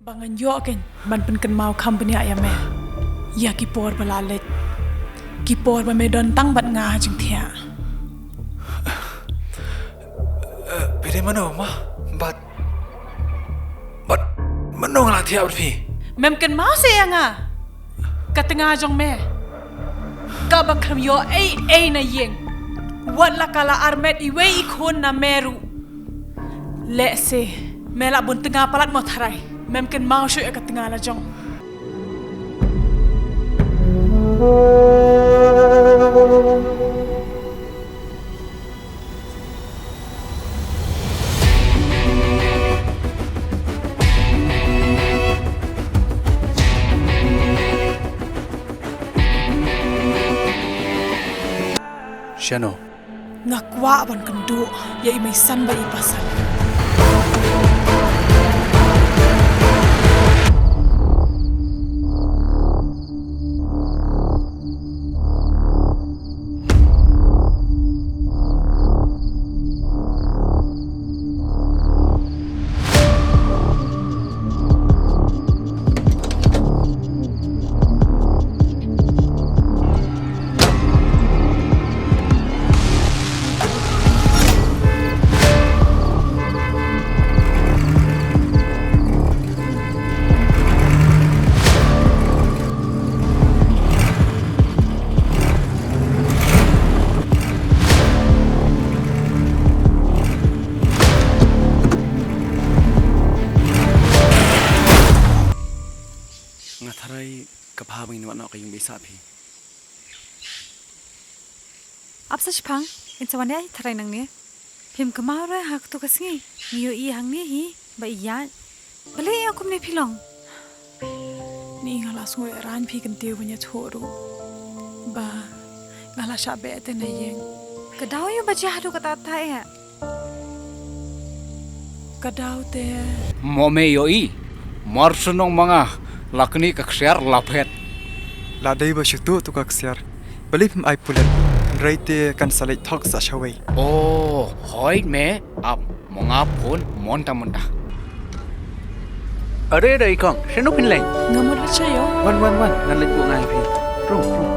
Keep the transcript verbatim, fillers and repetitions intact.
Ba ngan ïoh kein ban pynkynmaw kham bniah ïa me ïa ki por ba la leit, ki por ba me don tang bad nga ha jingthiah. Phi dei mano ma? Bad, bad mano nga la thiah bad phi? Mem kynmaw seh ïa nga? Ka tnga jong me kaba khlem ïoh ei ei na ïing, wat la ka la armet iwei i khun na me ruh. Lehse me lah bun tnga palat mo tharai. Mem kynmaw shuh ïa ka tnga la jong. Shano? Nga kwah ban kynduh ïa i meisan bad i pasan. Nga tharai ka bha ba ngin wad noh ka ïing beit sha phi. Ap sa shipang, in sa wan ïa i tharai nangne. Phim kynmaw re ha katu ka sngi ngi ïohi hangne hi ba ïaid. Balei ïa kumne phi long? Ni nga la sngew ïa ran phi kyntiew ban ïathuh ruh ba nga la shah beh te na ïing. Ka daw ïa ba jia haduh kata ta ïa. Ka daw te. Mo me ïohi mar shnong ma nga la kni ka ksiar la phet. La dei ba shutu tu ka ksiar. Balei phim ai pulit hynrei te kan sa leit thok sa shawei. Oh, hoi me ap mo nga pun monta monta. Are are ikong, shano phin leng? Nga mut leit sha ïew. Wan wan wan, ngan leit buh ngai phi. Rum rum.